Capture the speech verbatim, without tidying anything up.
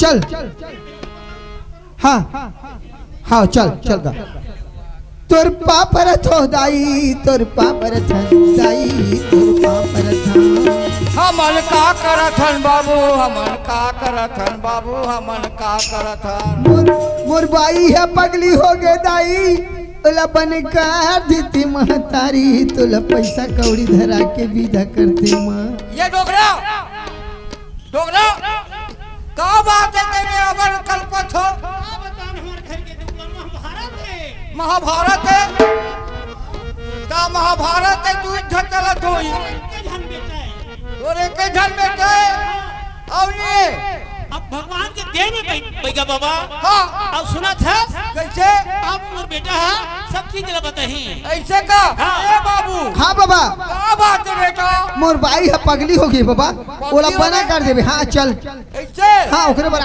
चल। हाँ, हाँ, चल, चल गा। तोर पाँव परत हन दाई, तोर पाँव परत हन दाई, तोर पाँव परत हन। हमन का करत हन बाबू, हमन का करत हन बाबू, हमन का करत हन? मोर, मोर बाई ह पगली हो गे दाई, ओला बने कर देते महतारी, तोला पैसा कौड़ी धरा के बिदा करते माँ। ये डोकरा, डोकरा, का बात हे तें अबड़ कलपत हस? का बतान, हमर घर के दुख ला महाभारत हे। महाभारत हे? का महाभारत हे? तू इज्जत चलत होही। एके झन बेटा हे। तोर एके झन बेटा हे? अउ नहीं हे? अब भगवान के देह में बै-, बइगा बाबा। हाँ। अब सुनत हस? कइसे? अब मोर बेटा ह सब चीज ला बताही। अइसे का? हाँ। ए बाबू। हाँ बाबा। का बात हे बेटा? मोर बाई ह पगली हो गे बाबा। पगली ओला हो बना गे? कर देबे। हाँ, चल। अइसे? हाँ, ओकरे बर